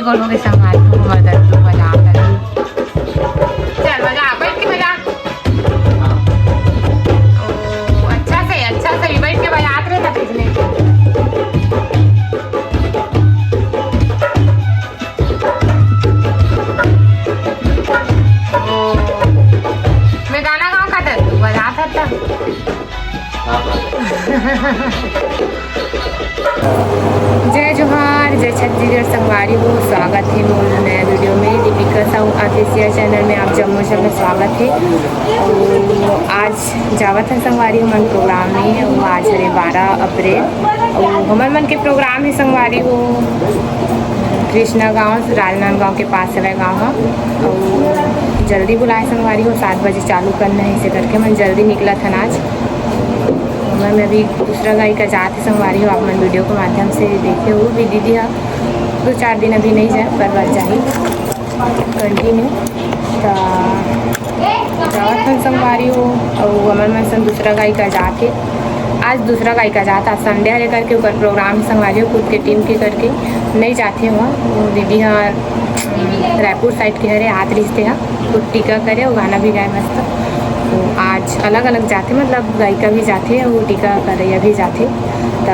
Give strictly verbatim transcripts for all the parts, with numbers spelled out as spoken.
गोल हो गए संगवारी हो, हमर दद्दू बजावत हे। चल बजा, बैठ के बजा। ओ, अच्छा से, अच्छा से भी बैठ के बजात रहे था पिछले। ओ, मैं गाना गाऊं का दद्दू, बजात था। जय जोहार, जय छत्तीसगढ़ संगवारी हो, स्वागत हे मोर नया वीडियो में। दीपिका साहू ऑफिशियल चैनल में आप जम्मो झन के स्वागत हे। अउ आज जावत हन संगवारी हमन प्रोग्राम में, अउ आज हरे बारह अप्रैल, अउ हमर मन के प्रोग्राम हे संगवारी हो कृष्णा गांव, राजनांदगांव के पास हवय गांव ह। अउ जल्दी बुलाए संगवारी हो, सात बजे चालू करना हे, इसे करके हमन जल्दी निकलत हन आज। मैं, मैं अभी दूसरा गायिका जात हे संगवारी हो, आप मन वीडियो के माध्यम से देखे हो भी दीदी हा दो चार दिन अभी नहीं जाए, पर बार जाही कंटिन्यू। त जावत हन संगवारी हो, अउ हमर मन सन दूसरा गायिका जात हे। आज दूसरा गायिका जात, आज संडे हरे करके ओकर प्रोग्राम संगवारी हो, खुद के टीम के करके नहीं जात हे वहाँ। वो दीदी हा रायपुर साइड के हरे, आत रिहिस ते हा। तो टीका करे अउ गाना भी गाए मस्त। तो आज अलग-अलग जाथे, मतलब गायिका भी जाथे अउ टीका करइया भी जाथे। त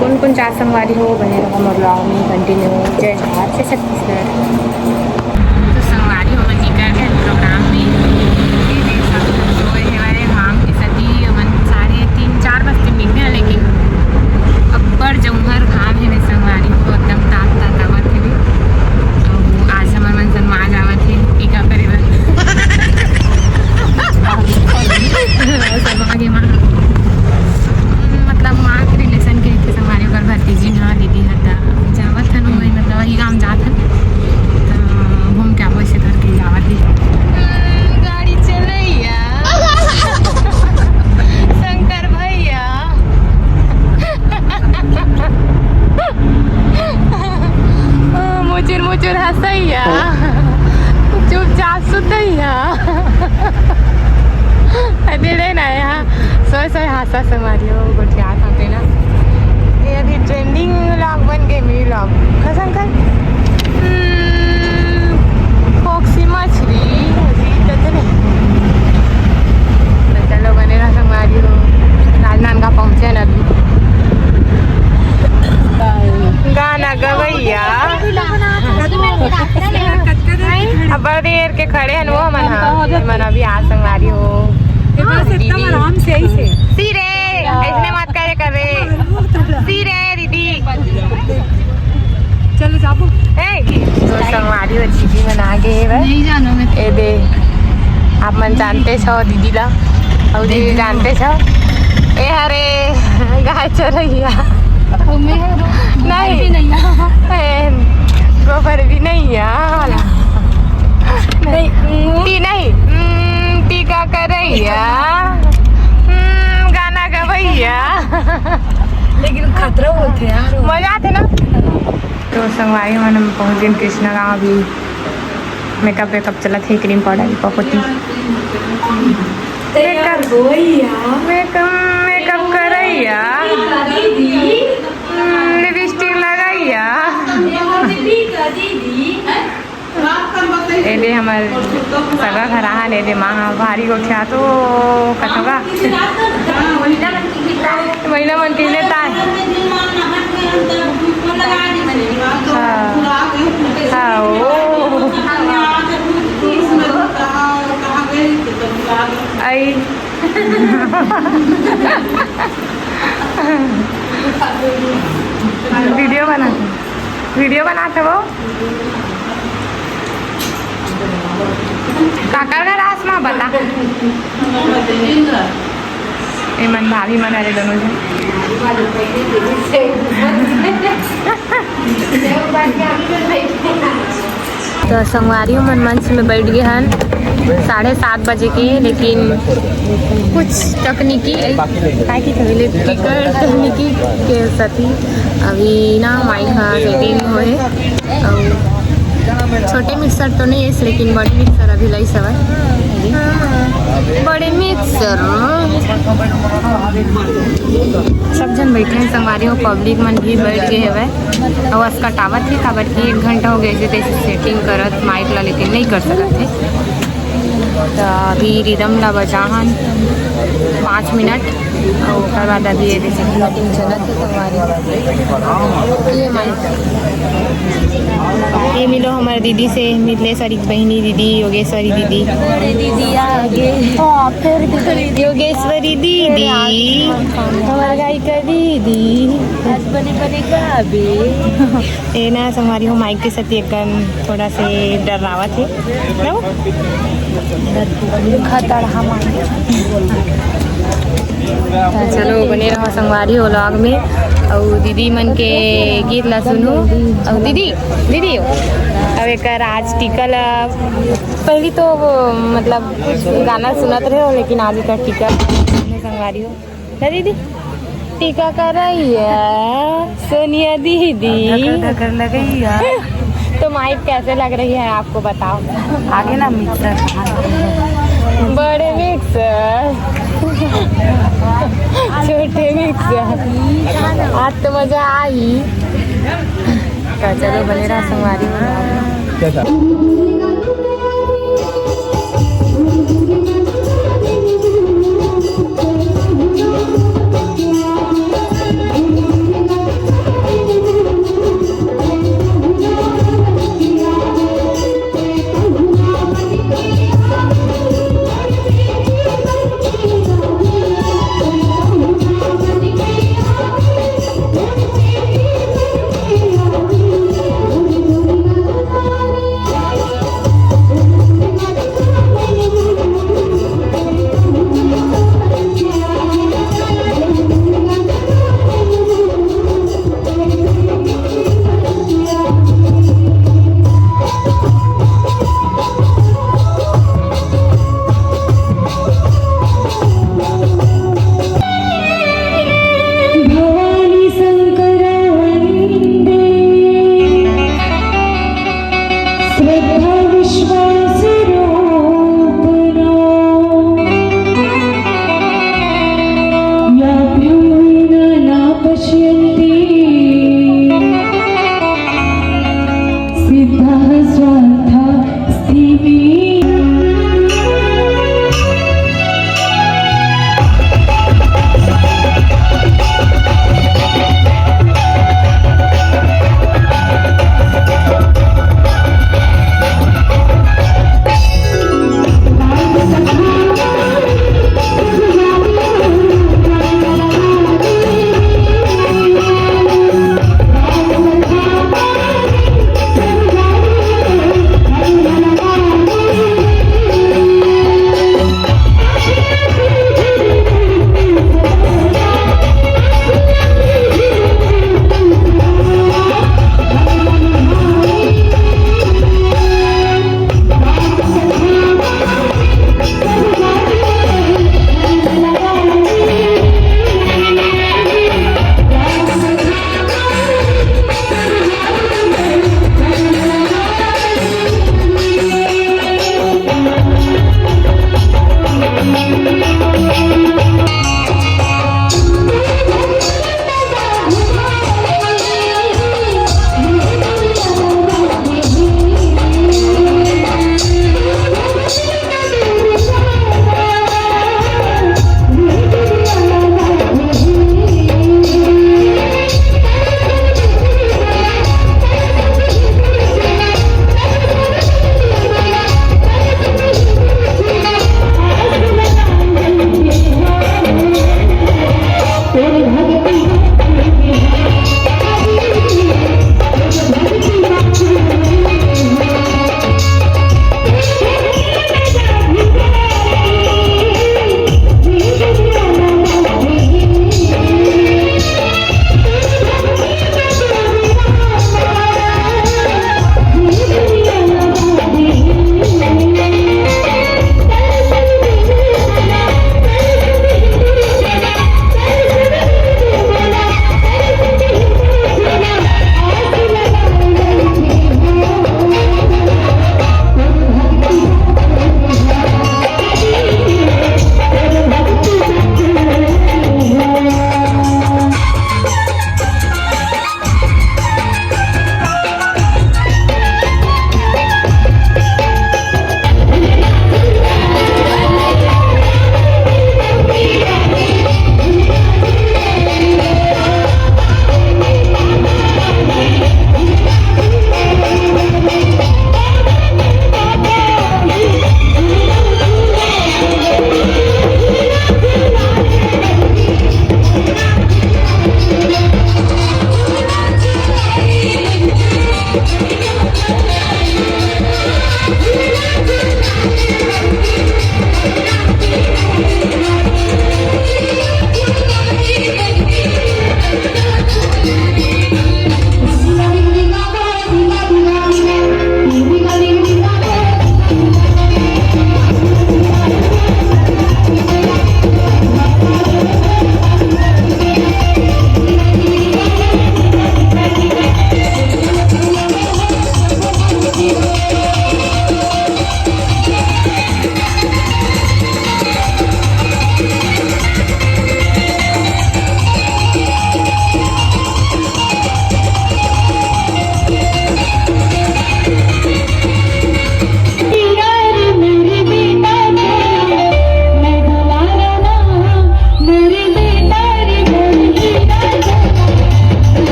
कोन-कोन जात संगवारी हो, बने रहो मोर vlog में continue। जय जोहार, जय छत्तीसगढ़। तो संगवारी हो, हमन निकल गए प्रोग्राम में। ये देख सकते हो, ये हमारे घाम के सती हमन साढ़े तीन, चार बजते निकले, लेकिन अब्बड़ जौहर घाम हे संगवारी हो, एकदम तात तात आवत हे। तो आज हमर मन सन माँ जावत हे टीका करे बर। सब आगे माँ, मतलब माँ के रिलेशन के एक संगवारी ओकर भतीजी ना दीदी हर ता जावत हन, वही मतलब वही गाँव जात हन। तो घूम के आबो, ऐसे करके जावत हे। हम्म, गाड़ी चलैया। शंकर भैया। मुचुर मुचुर हंसैया, चुपचाप सुतैया। अरे रे ना यहाँ सोए सोए हासा संगवारी हो, गोठियात होते ना। ये अभी ट्रेंडिंग व्लॉग बन गए, मेरी व्लॉग। ना शंकर? हम्म, फोक्सी मछली, अभी कहते नहीं। तो चलो, बने रहा संगवारी हो। राजनांदगांव पहुंचे ना अभी। गाना गवैया। अब बड़ी देर के खड़े हैं वो मन, हाँ, मन अभी आ संगवारी हो। एकदम आराम से, ऐसे। सी रे, ऐसने मत करे करे। सी रे दीदी। चलो जाबो। ए, तो संगवारी हो, दीदी मन आ गए हे बस। नहीं जानो मैं। ए दे, आप मन जानते छो दीदी ला, अउ दीदी जानते छो, ए हरे गाय चरैया। नहीं। नहीं। ए, गोबर भी नहीं है। नहीं। टी नहीं। हम्म, टीका करैया। हम्म, गाना गवैया। लेकिन खतरा होथे यार। मजा आथे ना। तो संगवारी मन, हम पहुंच गए कृष्णा गांव। अभी मेकअप वेकअप चलत हे, क्रीम पाउडर लिपा पोती। मेकअप, मेकअप, मेकअप करैया। हम्म, लिपस्टिक लगैया। एदे हमर सगा घर आहा ने, एदे माँ हा भारी गोठिया तो कथोगा। महिला मन के लेता है। हाँ। हाँ, ओ। आई। वीडियो बना, वीडियो बनात हवो। काकर घर आस मा बता। ए मन भाभी मन, अरे दोनों जन। तो संगवारी मन मंच में बैठ गए हन साढ़े सात बजे के, लेकिन कुछ तकनीकी, काय की कही, इलेक्ट्रिकल तकनीकी के सेती अभी ना माइक हा सेटिंग होए। अउ छोटे मिक्सर तो नहीं है, लेकिन बड़ी मिक्सर अभी लाई सवाल। हाँ, बड़े मिक्सर। सब झन बैठे हैं संगवारी हो, पब्लिक मन भी बैठ गए हवय। अउ असकटावत हे, काबर कि एक घंटा हो गए हे, तैसे सेटिंग करत माइक ला लेके नहीं कर सकत हे। तो अभी रिदम ला बजा हन पाँच मिनट, अउ ओकर बाद अभी ये जैसे सेटिंग चलत हे संगवारी। ये माइक, ये मिलो हमारे दीदी से, मिथलेश्वरी बहिनी दीदी, योगेश्वरी दीदी। अरे दीदी आगे। हाँ, फिर दीदी। योगेश्वरी दीदी, हमारा गायिका दीदी। आज बने बने गाबे। ये ना संगवारी हो, माइक के साथ एक कन थोड़ा से डरावत हे ना वो? खतरा हमारे। तो चलो, बने रहो संगवारी व्लॉग में, अउ दीदी मन के गीत ला सुनू। अउ दीदी, दीदी, अब एक आज टीका ला, पहली तो वो, मतलब, गाना सुनत रहे हो, लेकिन आज एक टीका संगवारी हो ना दीदी, टीका करैया सोनिया दीदी। धकर धकर लगैया। तो माइक कैसे लग रही है आपको, बताओ। आगे ना मिक्सर। बड़े मिक्सर, छोटे मिक्सर, आज तो मजा आई। तो चलो, बने रहा संगवारी। भवानी शंकर वंदे, श्रद्धा विश्वास रूपनो, या प्यून ना पश्यन्ति सिद्धा स्वार्था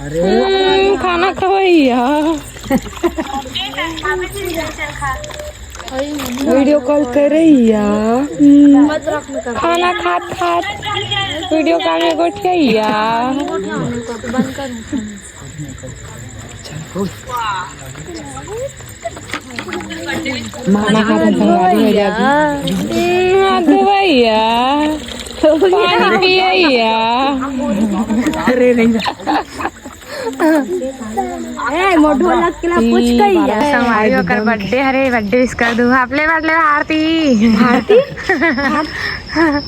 अरे, हम्म, खाना खवैया। वीडियो कॉल करैया। खाना खात खात वीडियो कॉल में गोठियाइया। मामा का तो संगवारी हो जाती। हम्म, हाँ, तो भैया, पानी पियैया। अरे नहीं। ए, मोर ढोलक के ला पूछ कहिया। संगवारी ओकर बर्थडे हरे, बर्थडे विश कर दूं। आप ले बांट ले आरती। भारती?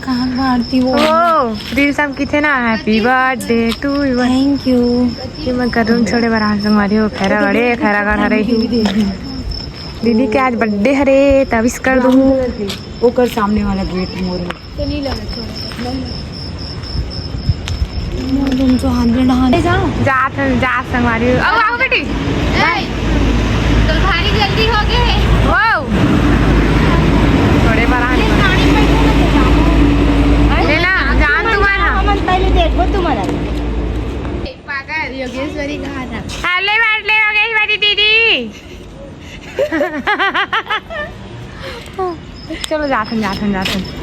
कहाँ भारती वो? ओ, रील्स में किथे ना, "Happy birthday to you।" Thank you। ये मैं कर दूं, छोड़े बर संगवारी हो, खैरागढ़, ए, खैरागढ़ हरे। दीदी के आज बर्थडे हरे, त विश कर दूं। ओकर सामने वाला गेट मोर में। तो नहीं लगा, छोड़। तुम तो हाथ में नहा ले जाओ। जात हन, जात संगवारी। आओ, आओ बेटी। ए, तो भारी जल्दी हो गए। ओ। थोड़े बार आने। ये गाड़ी में क्यों ना चलाओ? ले ना, जान तुम ना। हम पहले देखो तुम्हारा। पागल। योगेश्वरी कहाँ था? अले बैठ ले योगेश्वरी दीदी। चलो जाथन, जाथन, जाथन।